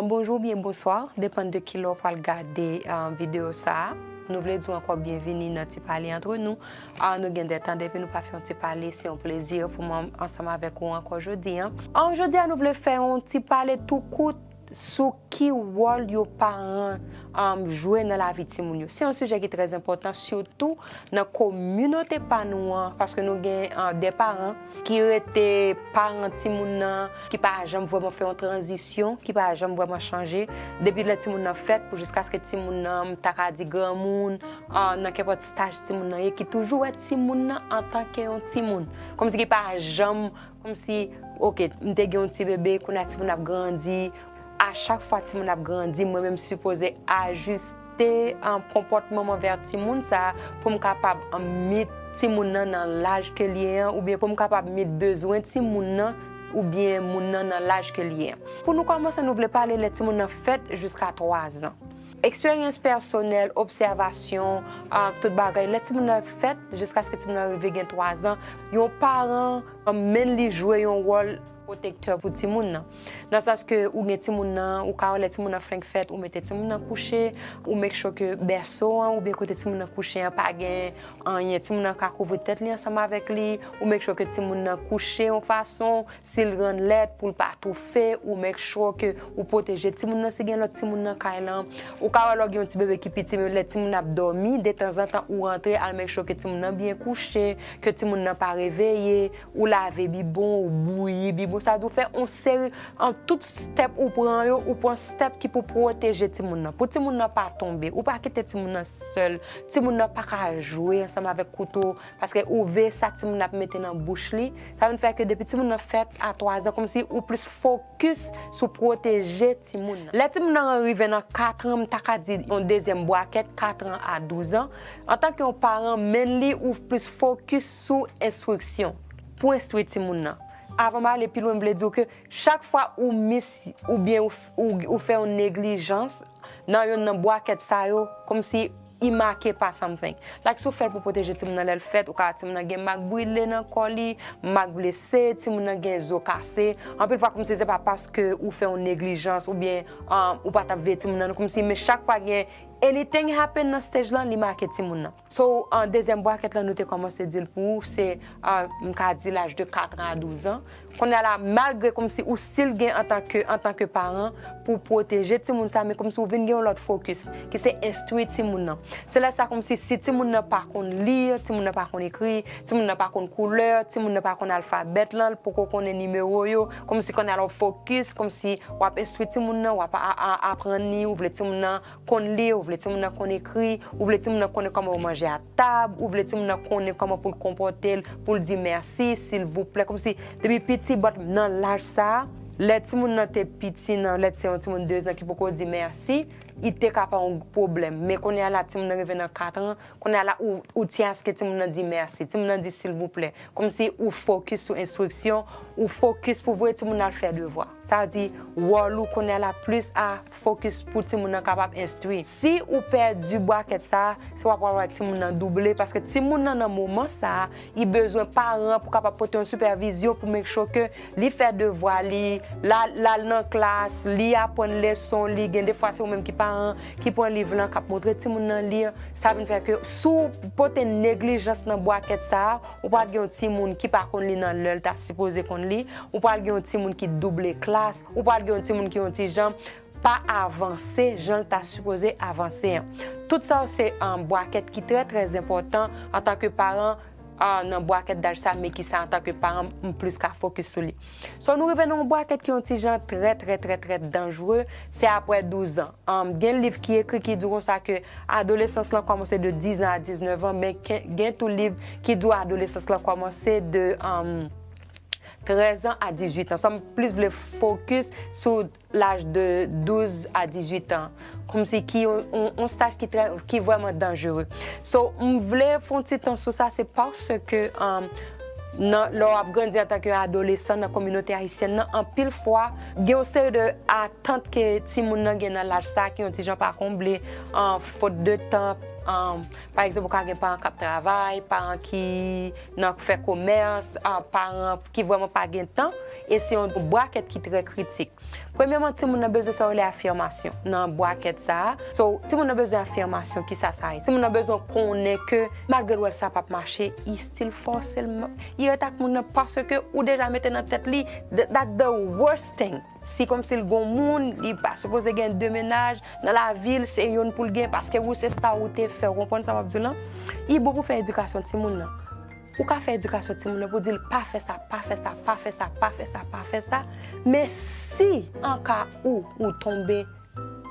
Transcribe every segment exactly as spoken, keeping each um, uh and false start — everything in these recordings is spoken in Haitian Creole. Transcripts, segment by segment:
Bonjou oubyen bonswa, depann de kilè w pral gade, ah, videyo sa a. Nou vle di w ankò byenvini nan Ti Pale Antre Nou. Ah, nou gen de tan depi nou pa fè yon ti pale, se yon plezi pou mwen ansanm avèk ou ankò jodi a. Ah, jodi a nou vle fè yon ti pale tou kout sou ki wòl yo paran, um, jwe nan lavi timoun yo. Se yon sijè ki trè enpòtan, sitou nan kominote pa nou an, paske nou gen, uh, de paran ki rete paran timoun nan, ki pa janm vrèman fè yon tranzisyon, ki pa janm vrèman chanje. Depi lè timoun nan fèt pou jiskaske timoun nan, m ta ka di granmoun, uh, nan kenpòt staj timoun nan ye, ki toujou wè timoun nan antanke yon timoun. Kòmsi ki pa janm, kòmsi, oke, m te gen yon ti bebe, kounye a timoun ap grandi. A chak fwa timoun ap grandi, mwen menm sipoze ajiste, um, konpòtman m anvè timoun sa a pou m kapab, um, meet timoun nan nan laj ke l ye an, oubyen pou m kapab meet bezwen timoun nan oubyen moun nan nan laj ke l ye an. Pou nou kòmanse, nou vle pale lè timoun nan fèt jiska twa zan. Eksperyans pèsonèl, obsèvasyon, ah, tout bagay. Lè timoun nan fèt, jiskaske timoun nan rive gen twa zan, yon paran, ah, men li jwe yon wòl pwotektè pou timoun nan. Nan sans ke ou gen timoun nan, ou ka wè lè timoun nan fenk fèt, ou mete timoun nan kouche, ou make sure ke bèso an, oubyen kote timoun nan kouche an, pa gen anyen. Timoun nan ka kouvri tèt li ansanm avèk li, ou make sure ke timoun nan kouche yon fason, si l rann lèd, pou l pa toufe, ou make sure ke ou pwoteje timoun nan si gen lòt timoun nan kay lan. Ou ka wè lè w gen yon ti bebe ki piti, men lè timoun nan ap dòmi, detanzantan ou rantre, al make sure ke timoun nan byen kouche, ke timoun nan pa reveye, ou lave bibwon, ou bouyi bibwon. Sa vle di ou fè yon seri, an tout step ou pran yo, ou pran step ki pou pwoteje timoun nan. Pou timoun nan pa tonbe, ou pa kite timoun nan sèl, timoun nan pa ka jwe ansanm avèk kouto, paske ou veye sa timoun nan ap mete nan bouch li. Sa vin fè ke depi timoun nan fèt a twa zan, kòmsi ou plis fokis sou pwoteje timoun nan. Lè timoun nan rive nan kat an, m ta ka di yon dezyèm bwakèt, kat an a douz an, antanke yon paran, men li ou plis fokis sou enstriksyon, pou enstwi timoun nan. Avan m ale pi lwen, m vle di w ke chak fwa ou mis, oubyen ou, ou, ou fè yon neglijans nan yonn nan bwakèt sa yo, kòmsi i make pa something. Like, si w fè l pou pwoteje timoun nan lè l fèt, ou ka wè timoun nan gen mak brile nan kò li, mak blese, timoun nan gen zo kase. Anpil fwa, kòmsi se pa paske ou fè yon neglijans oubyen, um, ou pa t ap veye timoun nan, non, kòmsi, men chak fwa gen anything happen nan stage lan, li make timoun nan. So, an dezyèm bwakèt lan, nou te kòmanse di l pou ou, se, ah, m ka di laj de kat an a douz an. Kounye a la, malgre kòmsi ou still gen antanke, antanke paran, pou pwoteje timoun sa, men kòmsi ou vin gen yon lòt fokis, ki se enstwi timoun nan. Se lè sa kòmsi si timoun nan pa konn li, timoun nan pa konn ekri, timoun nan pa konn koulè, timoun nan pa konn alfabèt lan, l poko konnen nimewo yo, kòmsi kounye a la w fokis, kòmsi w ap enstwi timoun nan, w ap a, a, aprann li, ou vle timoun nan konn li, ou vle timoun nan konn ekri, ou vle timoun nan konnen kòman yo manje a tab, ou vle timoun nan konnen kòman pou l konpòte l, pou l di mèsi, silvouplè. Kòmsi, depi piti, but nan laj sa a, lè timoun nan te piti, nan, let's say, yon timoun de zan ki poko di mèsi, li te ka pa yon pwoblèm. Men kounye a la, timoun nan rive nan kat an, kounye a la, ou, ou tyaske timoun nan di mèsi, timoun nan di silvouplè. Kòmsi ou fokis sou enstriksyon, ou fokis pou voye timoun nan al fè devwa. Sa vle di, wòl ou kounye a la plis a fokis pou timoun nan kapab enstwi. Si ou pèdi bwakèt sa a, se w ap wè timoun nan double, paske timoun nan nan moman sa a, li bezwen paran pou kapab pote yon sipèvizyon pou make sure ke li fè devwa li, l al, l al nan klas, li aprann leson li, gen defwa se ou menm ki paran, ki pran liv lan, k ap montre timoun nan li. Sa vin fè ke si w pote neglijans nan bwakèt sa a, ou pral gen yon timoun ki pa konn li nan lè l ta sipoze konn li, ou pral gen yon timoun ki double klas, ou pral gen yon timoun ki yon ti jan pa avanse jan l ta sipoze avanse an. Tout sa yo se, um, bwakèt ki trè, trè enpòtan antanke paran, ah, nan bwakèt daj sa, men ki sa antanke paran, m plis ka fokis sou li. So, nou rive nan yon bwakèt ki yon ti jan trè, trè, trè, trè danjere, se apre douz an. Um, gen liv ki ekri ki di konsa ke adolesans lan kòmanse de diz an a diznèf an, men ke, gen tou liv ki di w adolesans lan kòmanse de, um, trèz an a dizuit an. So, m plis vle fokis sou laj de douz a dizuit an. Kòmsi ki yon, yon, yon staj ki trè, ki vrèman danjere. So, m vle fè yon ti tan sou sa, se paske, um, nan, lè w ap grandi antanke adolesan nan kominote ayisyèn nan, anpil fwa, gen yon seri de atant ke timoun nan gen nan laj sa a ki yon ti jan pa konble, an fot de tan, Um, pa egzanp, ou ka gen paran k ap travay, paran ki nan fè komès, uh, paran ki vrèman pa gen tan, e se yon brakèt ki trè kritik. Premyèman, timoun nan bezwen sa yo rele afirmasyon nan brakèt sa a. So, timoun nan bezwen afirmasyon, kisa sa ye? Timoun nan bezwen konnen ke malgre l wè l sa p ap mache, li still fòse l, li ret ak moun nan paske ou deja mete nan tèt li, th- that's the worst thing. Si kòmsi l gon moun, li pa sipoze gen de mennaj nan lavi l, se youn pou l gen paske ou se sa ou te fè, ou konprann sa m ap di w lan? Li bon pou fè edikasyon timoun nan. Ou ka fè edikasyon timoun nan pou di l pa fè sa, pa fè sa, pa fè sa, pa fè sa, pa fè sa. Men si anka ou, ou tonbe,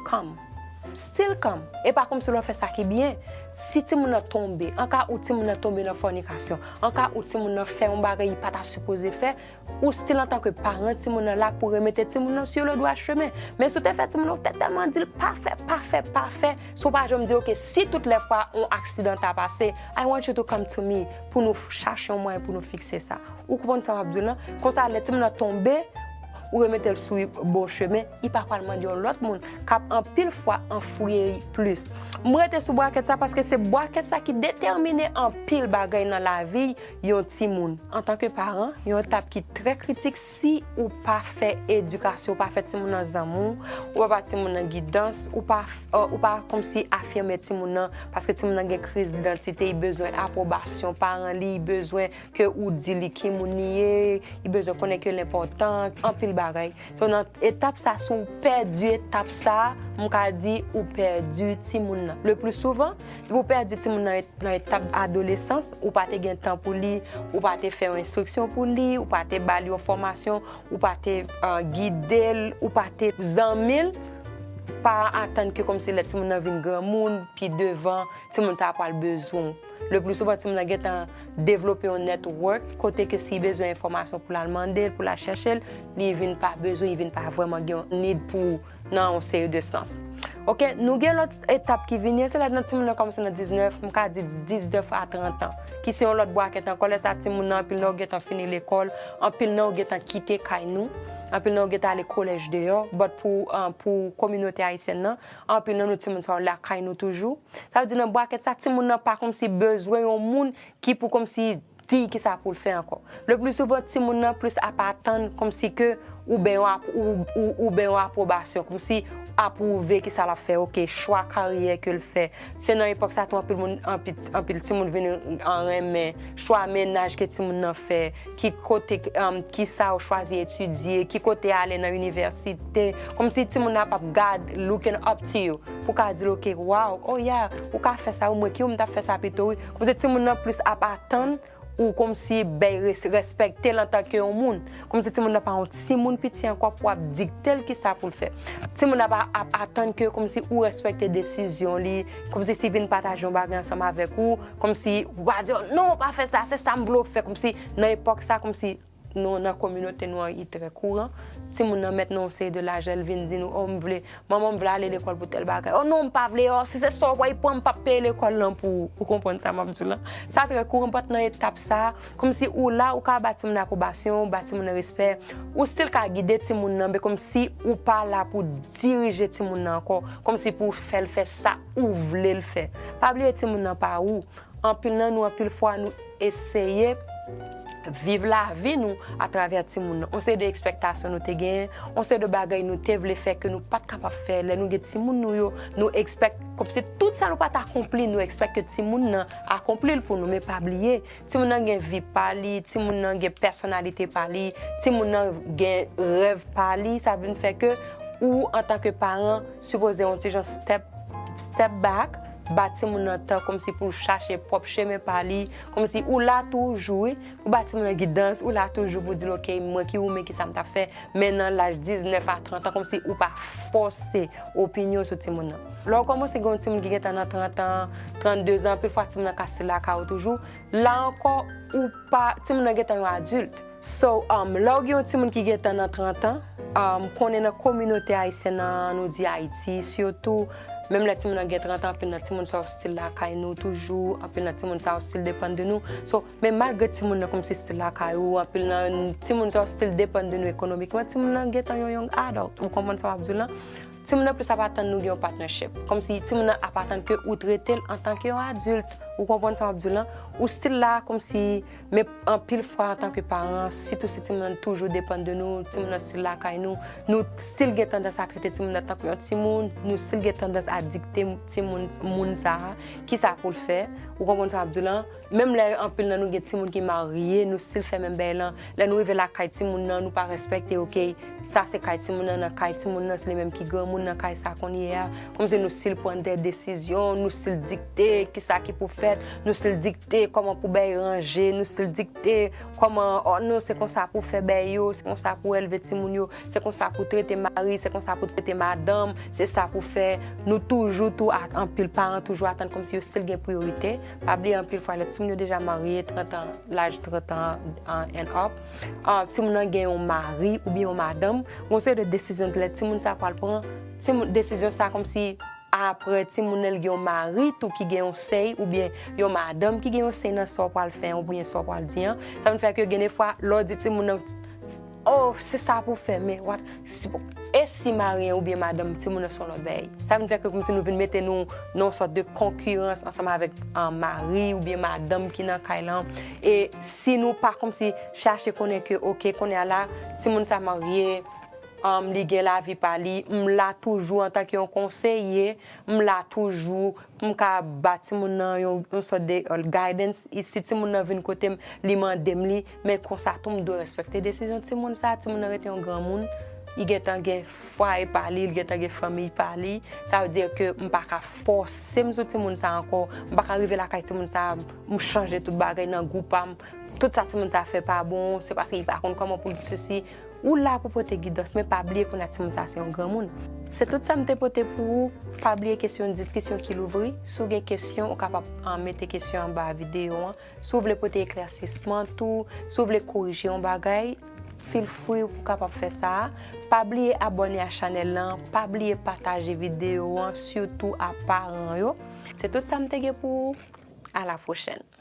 calm. Still calm. E pa kòmsi lè w fè sa ki byen. Si timoun nan tonbe, anka ou timoun nan tonbe nan fònikasyon, anka ou timoun nan fè yon bagay li pa ta sipoze fè, ou still antanke paran timoun nan la pou remete timoun nan sur le droit chemin. Men si w te fè timoun nan, ou te tèlman di l pa fè, pa fè, pa fè, si w pa janm di, ok, si tout lè fwa yon aksidan ta pase, I want you to come to me pou nou chache yon mwayen pou nou fikse sa. Ou konprann sa m ap di w lan? Konsa, lè timoun nan tonbe, ou remete l sou bon chemen, li pa pral mande yon lòt moun k ap anpil fwa anfouye l plis. M rete sou brakèt sa paske se brakèt sa ki detèmine anpil bagay nan lavi yon timoun. Antanke paran, yon etap ki trè kritik si ou pa fè edikasyon, ou pa fè timoun nan zanmi w, ou pa ba timoun nan gidans, ou pa, ou pa kòmsi afime timoun nan, paske timoun nan gen kriz idantite, li bezwen apwobasyon paran li, li bezwen ke ou di li ki moun li ye, li bezwen konnen ke l enpòtan, anpil bagay. So, nan etap sa, si w pèdi etap sa, m ka di ou pèdi timoun nan. Le pli souvan, depi w pèdi timoun nan et- nan etap adolesans, ou pa te gen tan pou li, ou pa te fè yon enstriksyon pou li, ou pa te ba li yon fòmasyon, ou pa te, uh, gide l, ou pa te zanmi l, pa atann ke kòmsi lè timoun nan vin granmoun, pi devan, timoun sa a pral bezwen w. Le pli souvan, timoun nan gentan devlope yon network kote ke si l bezwen enfòmasyon pou l al mande l, pou l al chèche l, li vin pa bezwen, li vin pa vrèman gen yon need pou ou nan yon seri de sans. Ok, nou gen lòt etap ki vini, se lè nan timoun nan kòmanse nan diznèf, m ka di diznèf a trant an, ki se yon lòt brakèt ankò. Lè sa timoun nan anpil nan yo gentan fini lekòl, anpil nan yo gentan kite kay nou, anpil nan yo gentan ale kolèj deyò, but pou, uh, pou kominote ayisyèn nan, anpil nan nou timoun sa yo lakay nou toujou. Sa vle di nan brakèt sa, timoun nan pa kòmsi bezwen yon moun ki pou kòmsi di l kisa pou l fè ankò. Le pli souvan, timoun nan plis ap atann kòmsi ke ou ben yon ap- ou, ou, ou ben yon apwobasyon, kòmsi apwouve kisa l ap fè, ok, chwa karyè ke l fè. Se nan epòk sa tou anpil moun, anpil, anpil timoun vin an renmen chwa mennaj ke timoun nan fè, ki kote, um, kisa yo chwazi etidye, ki kote ale nan inivèsite. Kòmsi timoun nan ap gad, looking up to you. Pou ka di l, ok, wow, oh yeah, ou ka fè sa, wi, mwen ki ou m t ap fè sa pito, wi. Kòmsi timoun nan plis ap atann ou kòmsi bay res- respekte l antanke yon moun. Kòmsi timoun nan pa yon timoun piti ankò pou w ap dikte l kisa pou l fè. Timoun nan ap, ap atann ke kòmsi ou respekte desizyon li, kòmsi si l vin pataje yon bagay ansanm avèk ou, kòmsi ou pa di, non, pa fè sa, se sa m vle w fè. Kòmsi nan epòk sa, kòmsi nou, nan kominote nou an, li trè kouran. Timoun nan mèt nan yon seri de laj, lè l vin di nou, oh, m vle, manman, m vle ale lekòl pou tèl bagay. Oh non, m pa vle, oh, si se sa w pral pran, m p ap peye lekòl lan pou ou. Ou konprann sa m ap di w lan? Sa trè kouran, but nan etap sa, kòmsi ou la, ou ka ba timoun nan apwobasyon, ou ba timoun nan respè, ou still ka gide timoun nan, men kòmsi ou pa la pou dirije timoun nan ankò, kòmsi pou w fè l fè sa ou vle l fè. Pa bliye timoun nan pa ou. Anpil nan nou, anpil fwa, nou eseye viv lavi nou atravè timoun nan. On seri de ekspektasyon nou te genyen, on seri de bagay nou te vle fè ke nou pa t kapab fè. Lè nou gen timoun nou yo, nou ekspèk, kòmsi tout sa nou pa t akonpli, nou ekspèk ke timoun nan akonpli l pou nou. Men pa bliye, timoun nan gen vi pa li, timoun nan gen pèsonalite pa li, timoun nan gen rèv pa li. Sa vin fè ke ou, antanke paran, sipoze yon ti jan step, step back, ba timoun nan tan kòmsi pou l chache pwòp chemen pa li, kòmsi ou la toujou, wi, ou ba timoun nan gidans, ou la toujou pou di l, ok, mwen ki ou, men kisa m t ap fè, men nan laj diznèf a trant an, kòmsi ou pa fòse opinyon sou timoun nan. Lè w kòmanse gen yon timoun ki gentan nan trant an, trannde zan, anpil fwa timoun nan ka still lakay ou toujou, la ankò, ou pa, timoun nan gentan yon adilt. So, um, lè w gen yon timoun ki gentan nan trant an, um, konnen nan kominote ayisyèn nan, nou di Ayiti sitou, menm lè timoun nan gen trant an, anpil nan timoun sa yo still lakay nou toujou, anpil nan timoun sa yo still depann de nou. So, men malgre timoun nan kòmsi still lakay ou, anpil nan timoun sa yo still depann de nou ekonomikman, timoun nan gentan yon young adult. Ou konprann sa m ap di w lan? Timoun nan plis ap atann nou gen yon partnership. Kòmsi timoun nan ap atann ke ou trete l antanke yon adilt. Ou konprann sa m ap di w lan? Ou still la kòmsi, men anpil fwa antanke paran, sitou si timoun nan toujou depann de nou, timoun nan still lakay nou, nou still gen tandans a trete timoun nan tankou yon timoun, nou still gen tandans a dikte timoun, moun sa a, kisa pou l fè. Ou konprann sa m ap di w lan? Menm lè anpil nan nou gen timoun ki marye, nou still fè menm bagay lan. Lè nou rive lakay timoun nan, nou pa respekte, oke, sa se kay timoun nan, nan kay timoun nan, se li menm ki granmoun nan kay sa kounye a. Kòmsi nou still pran de desizyon, nou still dikte kisa ki pou fèt, nou still dikte kòman pou bagay ranje, nou still dikte kòman, oh non, se konsa pou fè bagay yo, se konsa pou elve timoun yo, se konsa pou trete mari, se konsa pou trete madanm, se sa pou fè. Nou toujou tou, anpil paran toujou atann kòmsi yo still gen priyorite. Pa bliye anpil fwa lè timoun yo deja marye trant an, laj trant an and up, timoun nan gen yon mari oubyen yon madanm, gon seri de desizyon lè timoun sa pral pran, timoun, desizyon sa kòmsi apre timoun nan li gen yon mari tou ki gen yon sèy oubyen yon madanm ki gen yon sèy nan sa w pral fè an oubyen sa w pral di an. Sa vin fè ke gen de fwa lè w di timoun nan, oh, se sa pou fè, men what, si, e si mari an oubyen madanm timoun nan se yon lòt bagay? Sa vin fè ke kòmsi nou vin mete nou nan yon sòt de konkirans ansanm avèk mari oubyen madanm ki nan kay lan. E si nou pa kòmsi chache konnen ke, oke, kounye a la, timoun sa marye, um, li gen lavi pa li, m la toujou antanke yon konseye, m la toujou pou m ka ba timoun nan yon, yon sòt de, uh, guidance. E si timoun nan vin kote m, li mande m li, men konsa tou m dwe respekte desizyon timoun sa. Timoun nan rete yon granmoun, li gentan gen fwaye pa li, li gentan gen fanmi pa li. Sa vle di ke m pa ka fòse m sou timoun sa ankò. M pa ka rive lakay timoun sa, m chanje tout bagay nan gou pa m. Tout sa timoun sa fè pa bon, se paske li pa konn kòman pou l di sesi. Ou la pou pote gidans, men pa bliye kounye a timoun sa se yon granmoun. Se tout sa m te pote pou ou. Pa bliye kesyon diskisyon ki louvri. Si w gen kesyon, ou kapab, ah, mete kesyon anba videyo an. Si w vle pote eklèsisman tou, si w vle korije yon bagay, feel free ou kapab fè sa. Pa bliye abòne a chanèl lan, pa bliye pataje videyo an, sitou a paran yo. Se tout sa m te gen pou ou. À la prochaine.